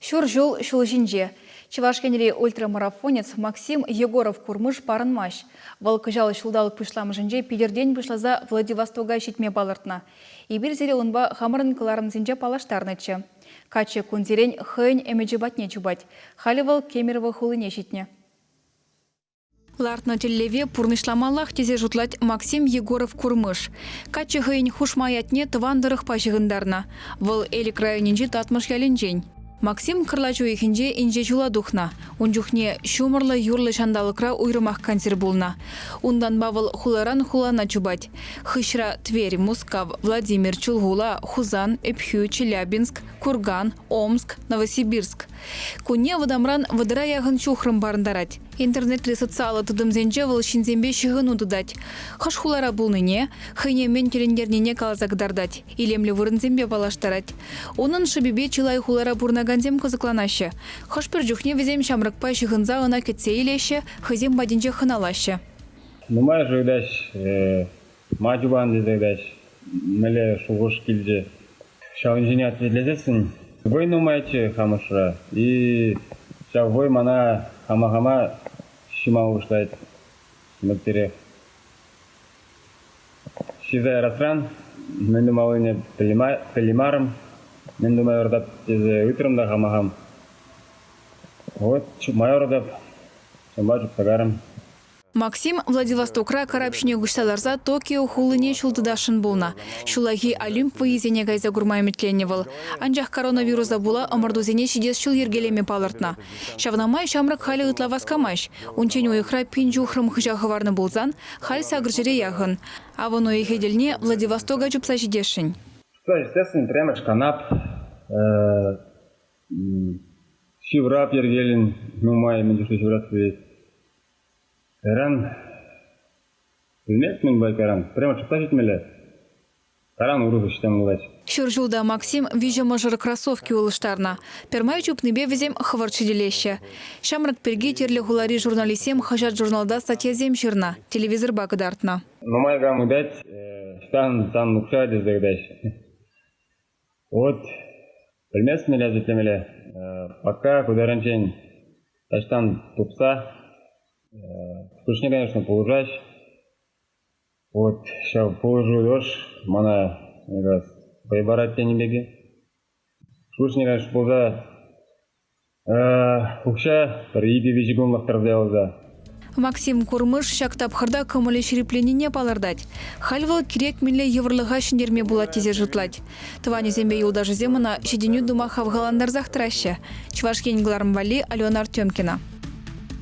Ҫур ҫул ҫул ҫинче. Чӑваш Енри ультрамарафонец Максим Егоров курмыш парӑнмасть. Вӑл кӑҫал ҫулталӑк пуҫламӑшӗнче Питӗртен пуҫласа Владивостока ҫитме палӑртнӑ. Эпир сире унпа хамӑрӑн кӑларӑмсенче паллаштарнӑччӗ. Каччӑ кунсерен хӑйӗн ӗмӗчӗ патне чупать. Халӗ вӑл Кемерово хулине ҫитнӗ. Лартнӑ тӗллеве пурнӑҫламаллах тесе шутлать Максим Егоров-Курмыш. Каччӑ хӑйӗн хушма ятне тӑван тӑрӑхпа ҫыхӑнтарнӑ. Вӑл Элӗк районӗнчи Татмӑш ялӗнчен. Максим кӑрлач уйӑхӗнче инҫе ҫула тухнӑ. Ун чухне ҫумӑрлӑ юрлӑ ҫанталӑкра уйрӑмах кансӗр пулнӑ. Унтанпа вӑл хуларан хулана чупать. Хыҫра Тверь, Мускав, Владимир, Чулхула, Хусан, Ӗпхӳ, Челябинск, Курган, Омск, Новосибирск. Кунне вӑтамран вӑтӑра яхӑн ҫухрӑм парӑнтарать. Интернетри социаллӑ тытӑмсенче вӑл ҫынсемпе ҫыхӑну тытать. Хӑш хулара пулнине, хӑйне мӗн тӗлӗнтернине каласа кӑтартать, илемлӗ вырӑнсемпе паллаштарать. Унӑн шӑпипе чылай хулара пурӑнакансем кӑсӑкланаҫҫӗ. Хӑш-пӗр чухне вӗсем ҫамрӑкпа ҫыхӑнса ӑна кӗтсе илеҫҫӗ, хӑйсем патӗнче хӑналаҫҫӗ. Нумайӑшӗ ыйтаҫ, ма чупан тесе ыйтаҫ, мӗнле шухӑш килчӗ. Ҫавӑн ҫине ответлесессӗн вӑй нумайччӗ хамӑшра и ҫав вӑй мана хама-хама ҫима пуҫлать ҫӗмӗрттерех. Ҫырса ярасран мӗн тумаллине пӗлеймарӑм, мӗн тума юратап тесе ыйтрӑм та хама-хам. Вот чупма юратап, ҫавӑнпа чупса кайрӑм. Максим Владивостокра карап ҫине куҫса ларса Токио хулине ҫул тытасшӑн пулнӑ. Ҫуллахи Олимп вӑййисене кайса курма ӗмӗтленнӗ вӑл. Анчах коронавируса пула ӑмӑртусене ҫитес ҫул йӗркелеме палӑртнӑ. Ҫавна май ҫамрӑк халӗ ытла васкамасть. Унччен уйӑхра пин ҫухрӑм хыҫа хӑварнӑ пулсан, халь сакӑр ҫӗре яхӑн. Авӑн уйӑхӗ тӗлне Владивостока чупса ҫитесшӗн. Чупса ҫитсессӗн пӗрремӗш канап ҫыврап йӗркелӗн нумай мӗн чухлӗ ҫыврас килет. Кайран пӗлместӗн унпа кайран. Пӗрремӗш чупса ҫитмелле. Кайран урӑх ӗҫсем пулать. Ҫур ҫулта Максим виҫӗ мӑшӑр кроссовки улӑштарнӑ. Пӗрмай чупнипе вӗсем хӑвӑрт ҫӗтӗлеҫҫӗ. Ҫамрӑк пирки тӗрлӗ хулари журналистсем хаҫат-журналта статьясем ҫырнӑ, телевизорпа кӑтартнӑ. Нумай кам ыйтать, ӑҫтан сан укҫа тесе ыйтаҫҫӗ. Вот пӗлместӗн ӗҫлемелле. Пока ку таранччен таҫтан тупса хӑшне, конечно, пулӑшаҫ. Вот ҫав пулӑшу леш мана как раз вӑй парать тенӗ пек-и. Хӑшне, конечно, пулса Укҫа пӗр икӗ-виҫӗ кунлӑх тӑрса юлса. Максим Курмыш ҫак тапхӑрта кӑмӑлӗ ҫирӗпленнине палӑртать. Халь вӑл кирек мӗнле йывӑрлӑха ҫӗнтерме пулать тесе шутлать. Тӑванӗсемпе юлташӗсем ӑна ҫитӗнӳ тума хавхалантарсах тӑраҫҫӗ. Чӑваш Ен кӑларӑм валли Алена Артемкина.